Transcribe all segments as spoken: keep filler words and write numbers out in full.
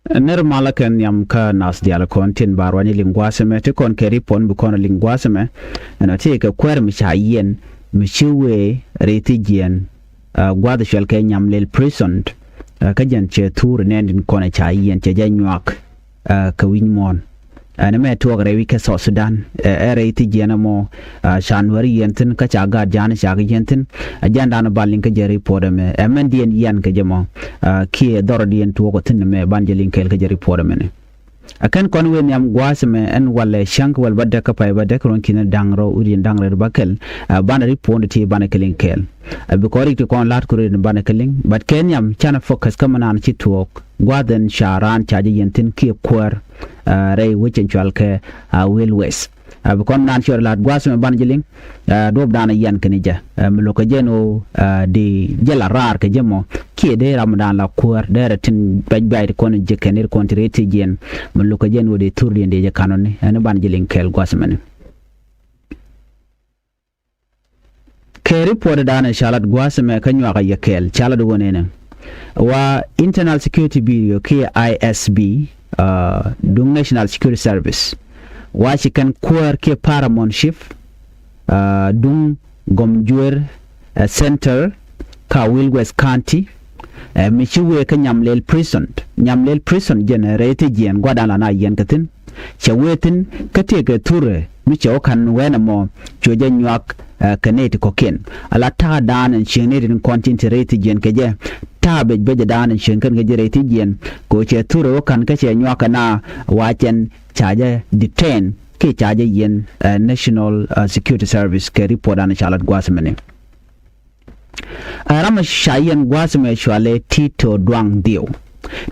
Nir malä kɛ nhiam kä nath diaal kɔn tin ba ruany liŋ gua̱a̱th ɛmɛ ti kɔn kɛ ripɔt bi kɔn liŋ gua̱a̱th ɛmɛ. Ɛn ɔ ti kɛ kuäär mi ca yiɛn mi ci wee rɛy thi jiɛn, ɛ, gua̱a̱th cuɛl kɛ Nyamlel prison. Ɛ, kä jɛn cɛ thur nɛn din kɔn ca yiɛn cɛ jɛ nyuak, ɛ, kɛ wi̱ny muɔ̱ɔ̱n. Ɛn mɛ tuɔɔk rɛy wi̱c kä South Sudan, ɛ, ɛ rɛy thi jiɛn ɛmɔ, ɛ, ca nuɛr yiɛn thi̱n kä ca gaat ja̱a̱n ca kɛ yiɛn thi̱n. Ɛ jɛn da̱a̱n ba liŋ kä jɛ ripɔt ɛmɛ. Ɛ mɛn diɛn yiɛn kɛ jɛ mɔ, ɛ, kiɛ dhɔr diɛn tuɔɔk thi̱n ɛmɛ ban jɛ liŋ kɛɛl kä jɛ ripɔt ɛmɛ ni. Ɛ kɛn kɔn wee nhiam gua̱a̱th ɛmɛ ɛn walɛ cäŋ kɛ wäl bädäk kä pay bädäk ruɔ̱n ki̱n da̱ŋ rɛw wi̱cdɛ da̱ŋ rɛw bäkɛl, ɛ, banɛ ripɔt ti banɛ kɛ liŋ kɛɛl. Ɛ bi kɔn rik ti kɔn la̱t kɛ ruɔ̱n banɛ kɛ liŋ. But kɛ nhiam canɛ focus kä mɛ naan ci tuɔɔk gua̱a̱th ɛn ca raan ca jɛ yiɛn thi̱n kiɛ kuäär, ɛ, rɛy wec ɛn cual kɛ, ɛ, Will West. Ɛ bi kɔn naan cuɔr la̱t gua̱a̱th mɛ ban ji̱ liŋ, ɛ, duɔ̱p da̱a̱n yiɛn kɛn jɛ, ɛ, mi lo̱k kɛ jɛn ɣöö, ɛ, di jɛ la raar kɛ jɛ mɔ kiɛ dee ram da̱a̱n la kuäär dee rɛ tin bɛc bɛc ti kɔn jɛ kɛn ir kɔn ti rɛy ti jiɛn. Mi lo̱k kɛ jɛn ɣöö di thur diɛn di jɛ kanɔni ɛn ban ji̱ liŋ kɛɛl gua̱a̱th mɛni. Kɛ ripɔt da̱a̱n ca lat gua̱a̱th mɛ kä nyuakä yɛ kɛɛl ca lat wä nɛnɛ. Wa Internal Security Bureau kiɛ I S B, ɛ, duŋ National Security Service. Wa ci kɛn kuäär kiɛ paramount chief, ɛ, duŋ gɔm juer, ɛ, center ka Will West County, ɛ, mi ci wee kä Nyamlel prison. Nyamlel prison jɛn rɛy thi jiɛn gua̱dan la na yiɛn kɛ thi̱n. Cɛ wee thi̱n kä tëëkɛ thurɛ mi cɛ wä ka̱n wɛn ɛmɔ cuɛ jɛ nyuak, ɛ, kɛ nɛy ti kɔ̱kiɛn. Ala ta̱a̱ da̱a̱n ɛn cieŋ nɛy ti kɔn tin ti rɛy thi jiɛn kɛ jɛ. Ta̱a̱ bec bec da̱a̱n ɛn cieŋ kɛn kɛ jɛ rɛy thi jiɛn kɛ ɣöö cɛ thurɛ wä ka̱n kä cɛ nyuak kɛ na wa cɛn ca jɛ detain kiɛ ca jɛ yiɛn, ɛ, National, ɛ, Security Service kɛ ripɔt da̱a̱n ca lat gua̱a̱th mɛni. Ɛ ram ca yiɛn gua̱a̱th mɛ cualɛ Tito Duaŋ Dhieu.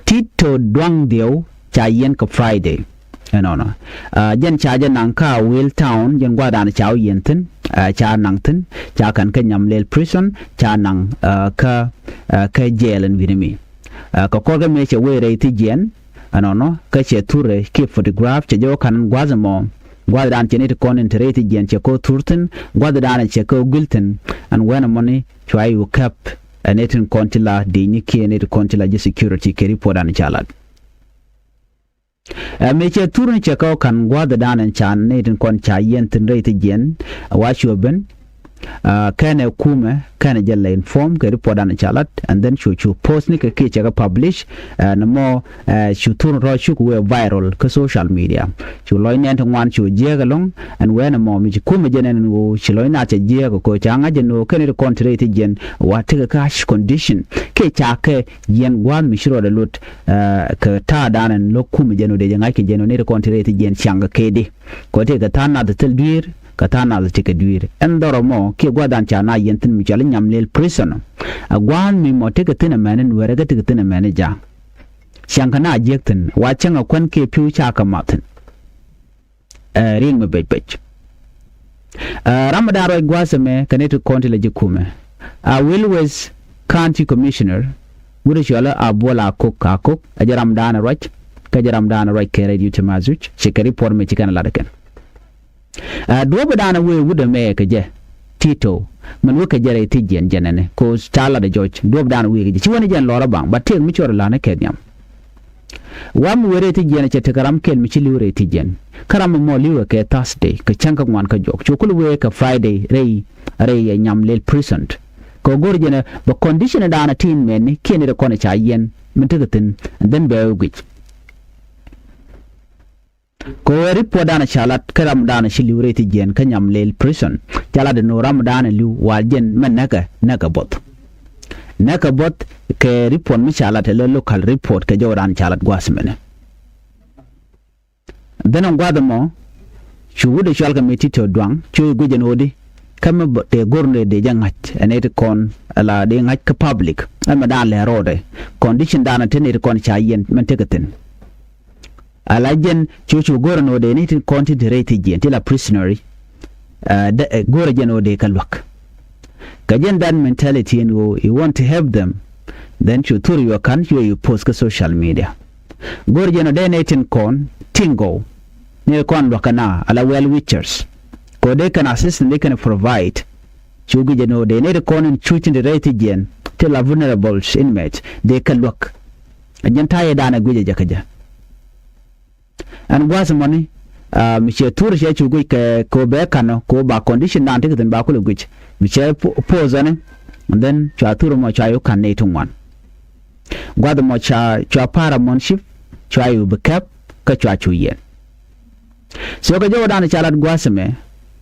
Tito Duaŋ Dhieu ca yiɛn kɛ Friday. Ɛnɔnɔ. Ɛ, jɛn ca jɛ naŋ kä Will Town, jɛn gua̱a̱th da̱a̱n ca wä yiɛn thi̱n, ɛ, ca naŋ thi̱n, ca ka̱n kä Nyamlel prison, ca naŋ, ɛ, kä, ɛ, kä jail ɛn wi̱ni mi. Ɛ, kɛ kɔr kä mëë cɛ wee rɛy thi jiɛn, ɛnɔnɔ, kä cɛ thurɛ kiɛ photograph cɛ jɛ wä ka̱n gua̱a̱th ɛmɔ. Gua̱a̱th da̱a̱n cɛ nɛy ti kɔn in te rɛy thi jiɛn cɛ kɛ wä thur thi̱n, gua̱a̱th da̱a̱n cɛ kɛ wä guil thi̱n, ɛn wɛn ɛmɔni cua i̱ wä käp, ɛ nɛy tin kɔn ti la di̱cni kiɛ nɛy ti kɔn ti la jɛ security kɛ ripɔt da̱a̱n ca lat. Ɛ mëë cɛ thurni cɛ kɛ wä ka̱n gua̱a̱th da̱a̱n ca nɛy tin kɔn ca yiɛn thi̱n rɛy thi jiɛn, ɛ wa cuɛ ben, ɛ, kɛnɛ kumɛ, kɛnɛ jɛ lɛ inform kɛ ripɔt da̱a̱n ca lat, and then cu cu post ni kɛ kiɛ cɛ kɛ publish, ɛ, nɛ mɔ, ɛ, cu thurni rɔ cuk wee viral kä social media. Cu lɔc nɛn ti ŋuan cu jiɛɛk ɛlɔ̱ŋ, ɛn wɛn ɛmɔ mi ci kumɛ jɛ nɛn ɛn ɣöö ci lɔc naath cɛ jiɛɛk kɛ ɣöö ca ŋa̱c ɛn ɣöö kɛn ri kɔn ti rɛy thi jiɛn wa tekɛ ca̱a̱c condition. Kiɛ ca kɛ yiɛn gua̱a̱th mi ci rɔɔdɛ lot, ɛ, kɛ ta̱a̱ da̱a̱n ɛn lo̱k kumɛ jɛ ɛn ɣöö dee jɛ ŋa̱c kɛ jɛ ɛn ɣöö nɛy ti kɔn ti rɛy thi jiɛn ciaŋ kɛ kɛ di. Kɛ ɣöö tekɛ ta̱a̱ naath thil dui̱i̱r, kɛ ta̱a̱ naath tekɛ dui̱i̱r. Ɛn dhɔrɔ mɔ kiɛ gua̱a̱th da̱a̱n ca naath yiɛn thi̱n mi cɔal i̱ Nyamlel prison. Ɛ gua̱a̱th mi mɔ tekɛ thi̱n ɛmɛn in wɛrɛ kä tekɛ thi̱n ɛmɛn in ja̱a̱ŋ. Ciaŋ kɛ naath jiäk thi̱n, wa cäŋ ɛ kuän kiɛ pi̱w ca kɛ math thi̱n. Ɛ riŋ mi bec bec. Ɛ ram mi da̱a̱n ruac gua̱a̱th ɛmɛ kɛ nɛy ti kɔn ti la ji̱ kumɛ. A Will West County Commissioner, wut ɛ cɔal i̱ Abuɔl Akok, Akok, ɛ jɛ ram da̱a̱n ruac, kä jɛ ram da̱a̱n ruac kɛ radio ti Mazuc, ci kɛ ripɔt mɛ ci kɛn lat kɛn. Ɛ duɔ̱ɔ̱p da̱a̱n wee wut ɛmɛ kɛ jɛ, Tito, min wee kɛ jɛ rɛy thi jiɛn jɛn ɛnɛ, kɛ ɣöö ca lat ɛ jɔc, duɔ̱ɔ̱p da̱a̱n wee kɛ jɛ, ci wänɛ jɛn lɔr ɛ baŋ, ba tëëk mi cuɔr ɛ la̱t ni kɛ nhiam. Wa mi wee rɛy thi jiɛn cɛ tekɛ ram kɛl mi ci li̱w rɛy thi jiɛn. Kä ram mi mɔ li̱w ɛ kɛ Thursday, kɛ cäŋ kä ŋuan kä jɔk. Cu kul wee kɛ Friday rɛy, rɛy ɛ Nyamlel prison. Kɛ go̱r jɛn ɛ bɛ condition da̱a̱n ɛ tin mɛni kiɛn ri kɔn ɛ ca yiɛn min tekɛ thi̱n, and then bɛ wee guic. Kɛ ɣöö ripɔt da̱a̱n ca lat kä ram da̱a̱n ci li̱w rɛy thi jiɛn kä Nyamlel prison. Ca lat ɛn ɣöö ram da̱a̱n li̱w wa jɛn mɛ näkɛ, näkɛ buɔth. Näkɛ buɔth kɛ ripɔt mi ca lat ɛ lɛ local ripɔt kɛ jɔw da̱a̱n ca lat gua̱a̱th mɛnɛ. Dhän ɛn gua̱a̱th ɛmɔ cu wut ɛ cɔal kɛ mi Tito Duaŋ cu guic ɛn ɣöö di kä mi tëë go̱r ni dee jɛ ŋa̱c ɛ nɛy ti kɔn ala dee ŋa̱c kä public ɛn mɛ da̱a̱n lɛ rɔɔdɛ. Condition da̱a̱n ɛ te nɛy ti kɔn ca yiɛn mɛn tekɛ thi̱n. Ala jɛn cu cu go̱r ɛn ɣöö dee ni ti kɔn ti te rɛy thi jiɛn ti la prisoner. Ɛ, dee, ɛ, go̱r ɛ jɛn ɣöö dee kɛ luäk. Kɛ jɛn that mentality ɛn ɣöö you want to help them, then cu thur yuɔ ka̱n cuɛ yuɔ post kä social media. Go̱r jɛn ɣöö dee ni tin kɔn tin gɔw ni kɔn luäk kɛ na ala well wishers. Kɛ ɣöö dee kɛn assistance dee kɛn provide. Cu guic jɛn ɣöö dee ni ti kɔn in cu tin te rɛy thi jiɛn ti la vulnerable inmate dee kɛ luäk. Ɛ jɛn ta̱yɛ danɛ guic ɛ jɛ kä jɛ. Ɛn gua̱a̱th mɔni, mi cɛ thur cɛ cu guic kɛ kɛ bɛ kanɔ kɛ ba condition dan ti kɛ thin ba kulɛ guic. Mi cɛ pos ɛni, and then cua thur mɔ cua yu kan ni ti ŋuan. Gua̱th mɔ cua cua paramountship cua yu bi kɛp kä cua cu yɛn. So kɛ jɔwä dan ca lat gua̱a̱th mɛ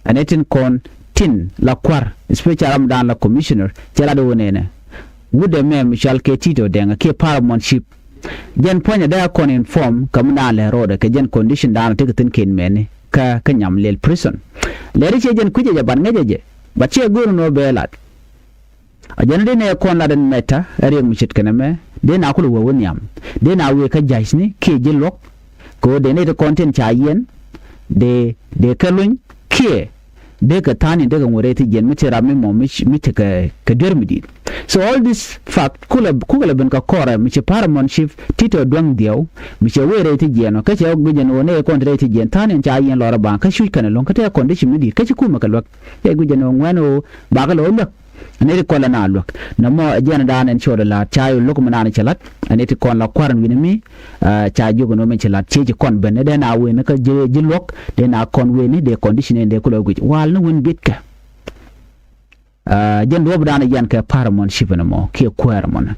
ɛn ɛ tin kɔn tin la kua̱r, especially ram dan la commissioner cɛ lat wä nɛnɛ. Wut ɛmɛ mi cɔal kɛ Tito Dɛŋ kiɛ paramountship. Jɛn puɔ̱nyɛ dee a kɔn inform kä mi naan lɛ ro̱o̱dɛ kɛ jɛn condition daan a tekɛ thi̱n kɛn mɛni kä kä Nyamlel prison. Lɛri ciɛ jɛn kui̱cɛ jɛ bat ŋäcɛ jɛ bat ciɛ go̱o̱r nɔ bee lat. A jɛn dee nɛ kɔn lat ɛn mɛta ɛ riɛk mi ce̱tkɛ nɛmɛ dee na kulɛ wee wä nhiam. Dee na wee kä ja̱cni kiɛ ji̱ luɔ̱k kɛ ɣöö dee nɛy ti kɔn tin ca yiɛn dee dee kɛ luny kiɛ dee kɛ tha̱a̱n in dee kɛ ŋuɔ̱t rɛy thi jiɛn mi ci ram mi mɔ mi ci kɛ kɛ duer mi di̱i̱t. So all this fact kulɛ kukɛ lɛ ben kɛ kɔrɛ mi ci paramountship Tito Duaŋ Dhiɛw mi cɛ wee rɛy thi jiɛn ɔ kä cɛ guic ɛn ɣöö nɛy kɔn ti rɛy thi jiɛn tha̱a̱n in ca yiɛn lɔrɛ baŋ kä cuc kɛn ɛlɔ̱ŋ kä tɛɛ condition mi di̱i̱t kä ci kumɛ kɛ luäk. Cɛ guic ɛn ɣöö ŋuɛ̈n ɣöö bakɛ lɛ ɣöö luäk. Nɛy ti kɔn la na luäk nɔmɔ ɛ jiɛn dan ɛn ciɔt ɛ la̱a̱t ca yɛ lo̱k mi naan cɛ la̱t. Ɛn nɛy ti kɔn la kua̱r ɛn wi̱ni mi ca jiök ɛn ɣöö min cɛ la̱t ciec ci kɔn ben ɛ dee na wen kä ji̱ luɔ̱k dee na kɔn wen ni dee condition ɛn dee kulɛ guic wal ni wen guickɛ. Jɛn duɔ̱ɔ̱p dan ɛ jiɛn kɛ paramountship ɛn ɛmɔ kiɛ kuäär ɛmɔnɛ.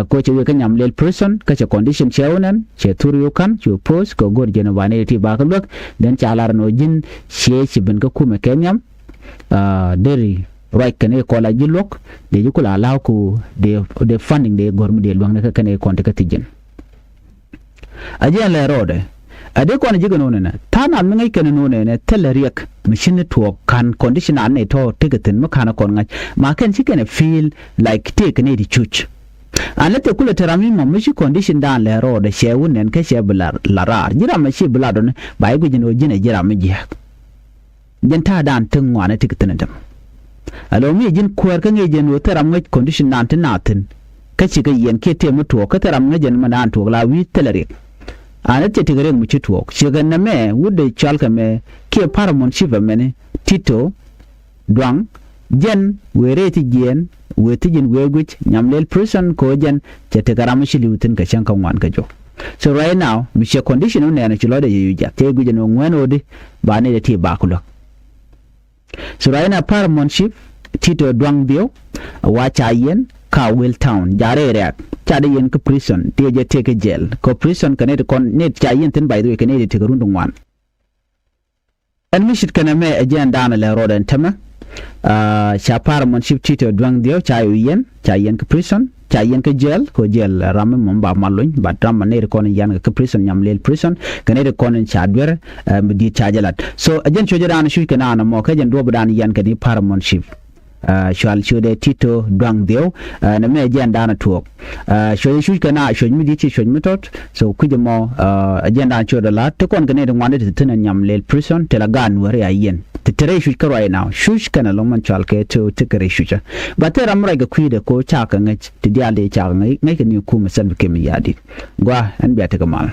Ko cɛ wek kä Nyamlel prison kä cɛ condition cɛ wä nɛn cɛ thur yo̱o̱ ka̱n cu post kɛ go̱r jɛn ɛ ba nɛy ti ba kä luäk. Then ca lar ɛn ɣöö ji̱n ciɛ ci ben kä kumɛ kɛ nhiam. Deri ruac kɛn i̱ kɔl a ji̱ luɔ̱k dee ji̱ kula la̱a̱k ku dee funding dee gɔ̱r mi dee luäŋni kä kɛn i̱ kɔn ti kä thi̱c ji̱n. A jiɛn lɛ rɔɔdɛ a dee kɔn a ji̱ kɛ no̱o̱nɛ nɛ tha̱a̱ŋ nath mi ŋäc kɛn no̱o̱nɛ nɛ thilɛ riɛk mi ci ni tuɔɔk ka̱n condition an ni tɔ̱ tekɛ thi̱n mi ka̱n a kɔn ŋa̱c ma kɛn ci kɛn a feel like tëëk kɛ ni ti cuc. An lɛ thɛ kulɛ te ram mi mɔ mi ci condition dan lɛ rɔɔdɛ cɛ wun nɛn kä cɛ bi la raar ji̱ ram a ci bi la dɔni ba i̱ guic ni ɣöö ji̱n a ji̱ ram mi jiääk. Jɛn ta̱a̱ dan ti ŋuan ti kɛ thi̱n ɛn tɛm. A lo̱ mi ji̱n kuäär kä ŋi̱i̱c jɛn ɣöö thil ram ŋäc condition dan ti naath thi̱n. Kä cikɛ yiɛn kiɛ tëë mi tuɔɔk kä thil ram ŋäc jɛn mi naan tuɔɔk la wi̱i̱ thilɛ riɛk. An ɛ thil tikɛ riɛk mi ci tuɔɔk cikɛ nɛmɛ wut dee cɔal kɛ mɛ kiɛ paramountship ɛmɛni Tito Duaŋ. Jɛn wëë rɛy ti jiɛɛn wëë thi ji̱n wëë guic Nyamlel prison kɛ ɣöö jɛn cɛ tekɛ ram mi ci li̱w thi̱n kɛ cäŋ kä ŋuan kä jɔk. So right now mi ciɛ condition wä nɛɛnɛ ci lɔcdɛ yɛ yu jiath cɛ guic ɛn ɣöö ŋuɛ̈n ɣöödi ba nɛy dee ti baak kulä. So right now paramountship Tito Duaŋ Dhieu wa ca yiɛn ka Whale Town jarɛ rɛ̈ɛ̈k ca dee yiɛn kä prison ti jɛ tëëk kä jɛl kɛ prison kɛ nɛy ti kɔn nɛy ti ca yiɛn thi̱n by the way kɛ nɛy ti tëëk run ti ŋuan. Ɛn mi cit kɛnɛ mɛ ɛ jɛn daanɛ lɛ rɔɔdɛ ɛn tämɛ. Ca paramountship Tito Duaŋ Dhieu ca yɛ yiɛn ca yiɛn kä prison ca yiɛn kä jɛl kɛ jɛl ram mi mɔm ba mal luny but ram ma nɛy ti kɔn yian kɛ kä prison Nyamlel prison kɛ nɛy ti kɔn ca duer. Mi di̱i̱t ca jɛ lat so ɛ jɛn cuɔ̱cä daanɛ cuc kɛ naan ɛmɔ kä jɛn duɔɔp daanɛ yian kɛ ni paramountship. Cual ciötdɛ Tito Duaŋ Dhieu. Nɛ mɛ ɛ jɛn daanɛ tuɔɔk. Cuɔ̱c ɛ cuc kɛ na cuɔ̱c mi di̱t ci cuɔ̱c mi tɔt so kui̱c ɛmɔ ɛ jɛn daanɛ ciötdɛ la̱t ti kɔn kɛ nɛy ti ŋuan ti ti thi̱n ɛ Nyamlel prison ti la gaat nuääri a yiɛn ti te rɛy cuc kä ruac ɛnɔ cuc kɛn ɛlɔ̱ŋ mɛn cual kɛ ti ti kɛ rɛy cucä. Ba thil ram mi ruac kɛ kui̱dɛ ko cakɛ ŋäc ti diaal dee cakɛ ŋäc ŋäc kɛ ni kumɛ Salva Kiir Mayardit. Gua ɛn bia tekɛ mal.